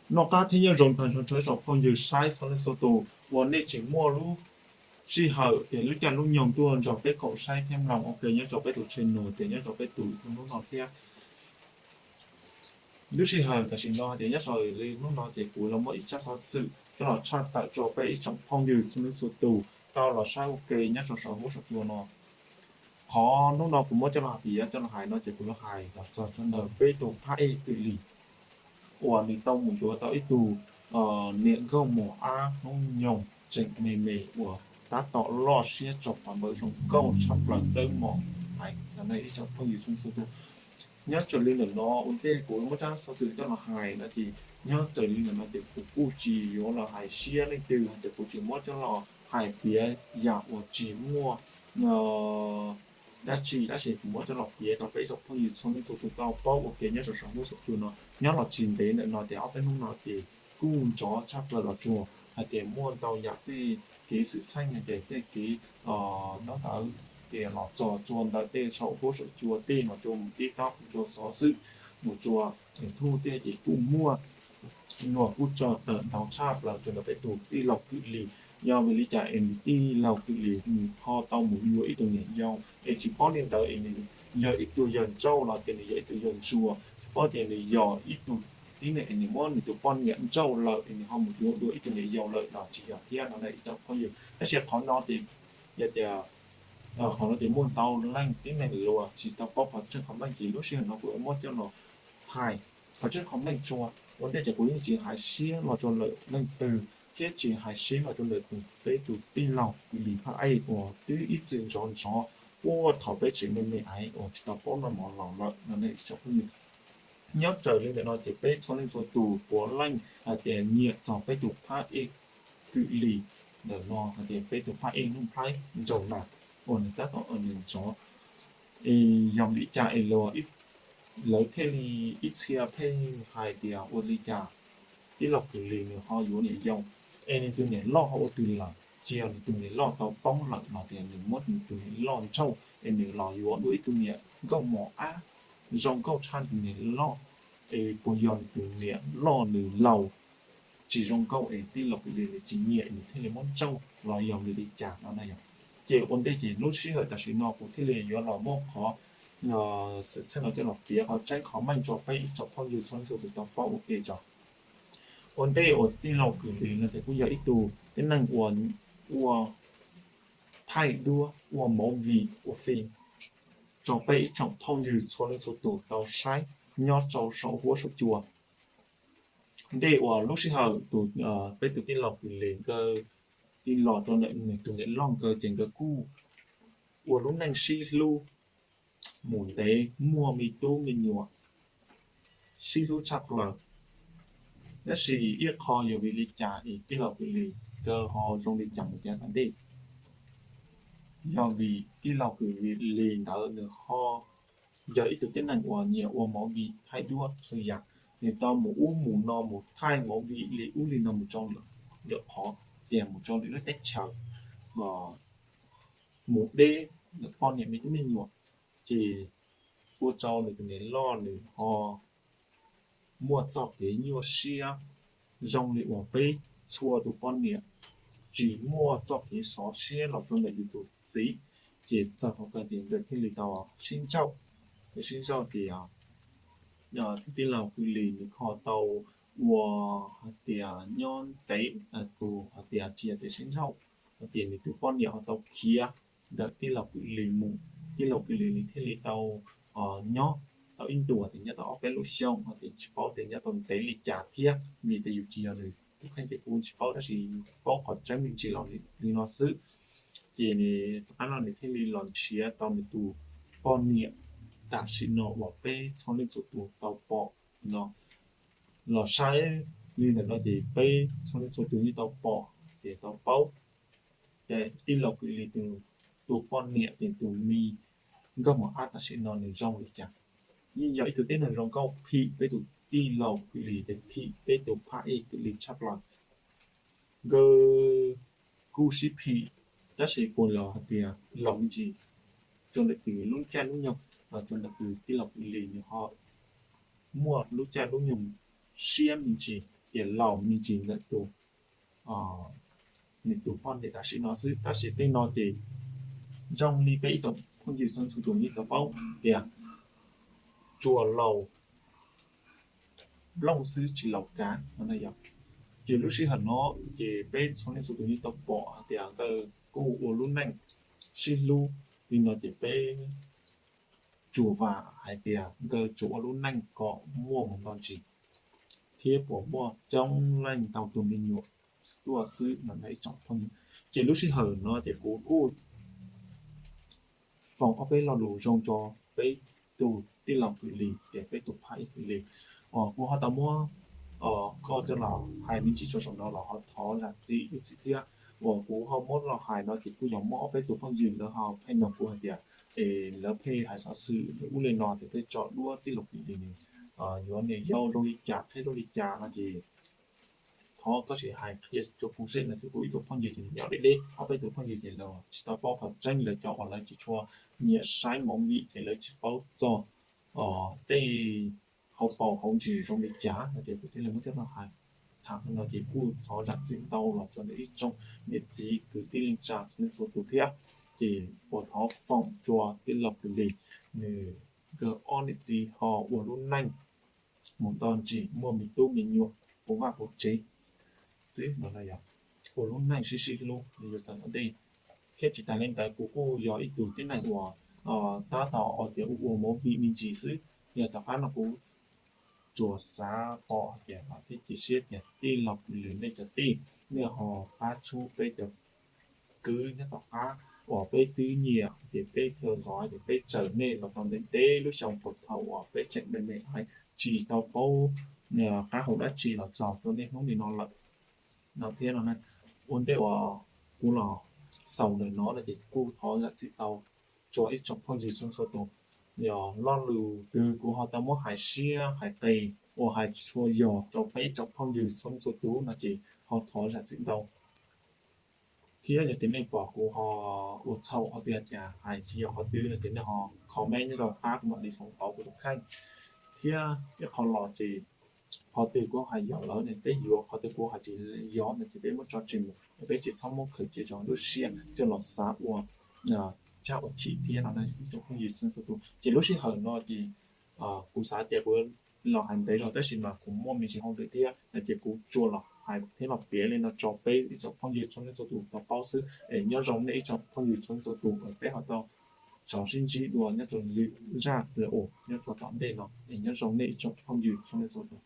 Noj qab thiab nyob zoo tag nrho rau ib tsoom phooj ywg saib txhua leej txhua tus uas nej tseem muaj lub sij hawm tias lub caij lub nyoog tuaj nrog peb koom saib thiab mloog ua ke nyob rau peb tus channel tias nyob rau peb tus YouTube hnub no thiab. Lub sij hawm tam sim no tias nyob raws li hnub no ces kuv los muaj ib tsab xov xwm coj los tshaj tawm rau peb ib tsoom phooj ywg txhua leej txhua tus tau los saib ua ke nyob rau saum huab saum cua no. Qhov hnub no kuv muab coj los piav coj los hais no ces kuv yuav hais los txog rau ntawm peb tus phab ej Kwm Lis uas nws tau mus yuav tau ib tug niam nkauj mos ab hnub nyoog tseem me me uas tab tom loj siab tso qhov npawb zoo nkauj tshaj plaws dawb mos hais no ib tsoom phooj ywg txhua leej txhua tus. Nyob raws li ntawm no ua ntej kuv muab tsab xov xwm coj los hais no ces nyob raws li ntawm no ces kuv kuj tsis yuav los hais siab leej twg hais tias kuv tsis muab coj los hais piav yam uas tsis muaj dab tsi, tab sis kuv muab coj los piav rau peb ib tsoom phooj ywg txhua leej txhua tus tau paub ua ke nyob rau saum huab saum cua no. Nyob los tsis ntev ntawm no tias ob peb hnub no ces kuj nrov tshaj plaws los tsuas hais tias muaj ntau yam tej kev xwm txheej hais tias tej kev tab tawv tias los txog tsua ntawm tej saum huab saum cua tej no tsua mus tib tog tsua xov xwm mus tsua YouTube tej ces kuj muaj luag kuj tso tawm ntau tshaj plaws rau ntawm peb tus tij laug Kwm Lis. Yog vim li cas es nws tij laug Kwm Lis nws ho tau mus yuav ib tug niam yau es tsis paub li ntawd es nws yog ib tug yawg nrauj los tias nws yog ib tug yawg ntsuag, tsis paub tias nws yog ib tug tib neeg es nws muab nws tus poj niam nrauj lawm es nws ho mus yuav dua ib tug niam yau lawm los tsis yog thiab no ib tsoom phooj ywg. Tab sis qhov no ces yog tias qhov no ces muaj ntau leej tib neeg luag tsis tau paub qhov tseeb qhov meej ces lub sij hawm no kuv muab coj los hais qhov tseeb qhov meej tso. Ua ntej ces kuv yeej tsis hais siab los rau lawm leej twg thiab tsis hais siab los rau lawm tus peb tus tij laug Kwm Lis phab ej uas twb ib txwm nrov nrov puag thaum peb tseem me me ais uas tsis tau paub noj mov los lawm no ib tsoom phooj ywg. Nyob raws li ntawm no ces peb txhua leej txhua tus puav leej hais tias nyiam txog peb tus phab ej Kwm Lis ntawm no hais tias peb tus phab ej Nuj Nplhaib nraug nas uas nws tab tom nws nrov es yog li cas es lawv thiaj li ib txhia pheej hais tias ua li cas tij laug Kwm Lis nws ho yuav niam yau es nws tus niam loj ho ua twg lawm, tsis yog nws tus niam loj tau poob lawm los tias nws muab nws tus niam loj nrauj es nws los yuav dua ib tug niam nkauj mos ab zoo nkauj tshaj nws tus niam loj, es puas yog nws tus niam loj nws laus tsis zoo nkauj es tij laug Kwm Lis nws tsis nyiam nws thiaj li muab nrauj los yog vim li cas no na yog. Ces ua ntej ces lub sij hawm tam sim no kuv thiaj li yuav los muab qhov xwm txheej no coj los piav qhov tseeb qhov meej rau peb ib tsoom phooj ywg txhua leej txhua tus tau paub ua ke tso. Ua ntej uas tij laug Kwm Lis no ces kuj yog ib tug tib neeg uas ua thaij duab ua movie ua film rau peb ib tsoom phooj ywg txhua leej txhua tus tau saib nyob rau saum huab saum cua. Ntej uas lub sij hawm tus peb tus tij laug Kwm Lis nkawd tij los rau ntawm nws tus niam loj nkawd ces nkawd kuj ua lub neej sib hlub mus ntev muaj me tub me nyuam sib hlub tshaj plaws. Tab sis ib qho yog vim li cas es tij laug Kwm Lis nkawd ho zoo li cas mus tiav tom ntej? Yog vim tij laug Kwm Lis ntawd nws ho yog ib tug tib neeg uas nyiam ua movie thaij duab txhua yam, nws tau mus ub mus no mus thaij movie li ub li no mus rau lwm qhov, tias mus rau lwm lub teb chaws, mus deb poj niam me tub me nyuam, ces ua rau nws tus niam loj nws ho muaj txoj kev nyuaj siab zoo li uas peb txhua tus poj niam tsis muaj txoj kev sov siab los rau ntawm yus tus txiv. Ces txog thaum kawg ces nkawd thiaj li tau sib nrauj, sib nrauj ces tij laug Kwm Lis nws ho tau ua hais tias nyob ntev tus hais tias tsis yog tias sib nrauj, hais tias nws tus poj niam ho tau khiav ntawm tij laug Kwm Lis mus, tij laug Kwm Lis nws thiaj li tau nyob tau ib ntus tias nyob tau ob peb lub xyoo ho tias tsis paub tias nyob tau ntev li cas thiab vim tias yus tsis yog nws tus kheej ces kuv tsis paub tab sis paub qhov tseeb me ntsis los li no xwb. Ces tom qab no nws thiaj li los nrhiav tau nws tus poj niam tam sim no uas peb txhua leej txhua tus tau pom no los saib li ntawm no ces peb txhua leej txhua tus yeej tau pom ces tau paub ces tij laug Kwm Lis tus poj niam ces tus me nkauj mos ab tam sim no nws zoo li cas. Yeej yog ib tug tib neeg zoo nkauj phim peb tus tij laug Kwm Lis ces phim peb tus phab ej Kwm Lis tshaj plaws. Nkawd kuj sib phim tab sis puas los hais tias los me ntsis rau ntawm kws lub caij lub nyoog los rau ntawm kws tij laug Kwm Lis nws ho muaj lub caij lub nyoog siab me ntsis tias laus me ntsis ntawm tus, nws tus poj niam tam sim no xwb. Tab sis tej no ces zoo li peb ib tsoom phooj ywg txhua txhua tus yeej tau paub tias tsuas laus nplooj xwb tsis laus kav no na yom. Ces lub sij hawm no ces peb txhua leej txhua tus yeej tau pom hais tias nkawd kuj ua lub neej sib hlub li no ces peb tsuas vam hais tias nkawd tsuas ua lub neej kom muaj mus nto ntsis thiab puas muaj coob leej ntau tus me nyuam tuaj xwb no na ib tsoom phooj ywg. Ces lub sij hawm no ces kuv kuj foom ob peb lo lus zoo rau peb tus tij laug Kwm Lis ces peb tus phab ib Kwm Lis uas kuv ho tau muab koj coj los hais me ntsis rau saum no los ho thov zam txim ib txhis thiab. Uas kuv ho muab los hais no ces kuj yog muaj ob peb tus phooj ywg lawv ho pheej nug kuv hais tias es lawv pheej hais xov xwm ub li no tias tej tso duab tij laug Kwm Lis nws yuav niam yau zoo li cas thiab zoo li cas no ces thov koj sim hais qhia rau kuv seb no ces kuv ib tug phooj ywg ces nyob deb deb, ob peb tus phooj ywg ces lawv tsis tau paub qhov tseeb, lawv cov uas lawv tsis tshua nyiam saib movie ces lawv tsis paub txog tej hauv paus hauv ntsis zoo li cas no ces kuv thiaj li muab coj los hais tham no ces kuj thov zam txim ntau los rau ntawm ib tsoom niam txiv kwv tij leej tsa txhua leej txhua tus thiab. Ces uas thov foom rau tij laug Kwm Lis nws, nkawd ob niam txiv ho ua lub neej mus nto ntsis muaj me tub me nyuam puv vaj puv tsev xwb no na yog ua lub neej sib sib hlub li yuav tau tom ntej. Thiab tsis tas li ntawd kuv kuj yog ib tug tib neeg uas tab tom ua tias ua movie me ntsis xwb, yog tom qab no kuv tsuas xav pom hais tias vam thiab cia siab tias tij laug Kwm Lis nej cov tij, nej ho pab txhub peb cov kwv nyob tom qab uas peb twb nyiam ces peb theo dõi ces peb tsaws nej los tau ntev ntev lub xyoo puag thaum uas peb tseem me me hais tsis tau paub qab hau dab tsi los txog rau niaj hnub li no lawm no thiab no na. Ua ntej uas kuv los xaus ntawm no no ces kuj thov zam txim ntau rau ib tsoom phooj ywg txhua txhua tus. Yog lo lus twg kuv ho tau muab hais siab hais qis uas hais tsis tshua yog rau peb ib tsoom phooj ywg txhua txhua tus no ces ho thov zam txim ntau. Thiab yog tias nej pom kuv ho ua txhaum qhov twg tias hais tsis yog qhov twg no ces nej ho comment nyob rau qab kuv mam li hloov pauv kuv tus kheej. Thiab ib qho los ces qhov twg kuv hais yog lawm ne peb yuav, qhov twg kuv hais tsis yog no ces peb muab tso tseg mus, peb tsis txhob muab khaws cia rau lub siab coj los xav ua tsab ua chim thiab no ib tsoom phooj ywg txhua txhua tus. Ces lub sij hawm no ces kuv xav tias kuv los hais ntev zog tab sis mas kuv muaj me ntsis hauj lwm thiab no ces kuv tsuas los hais thiab los piav li no rau peb ib tsoom phooj ywg txhua leej txhua tus tau paub xwb es nyob zoo nej ib tsoom phooj ywg txhua leej txhua tus es peb ho tau txaus sib ntsib dua nyob rau lwm zaj lwm uas nyob rau tom ntej no es nyob zoo nej ib tsoom phooj ywg txhua leej txhua tus.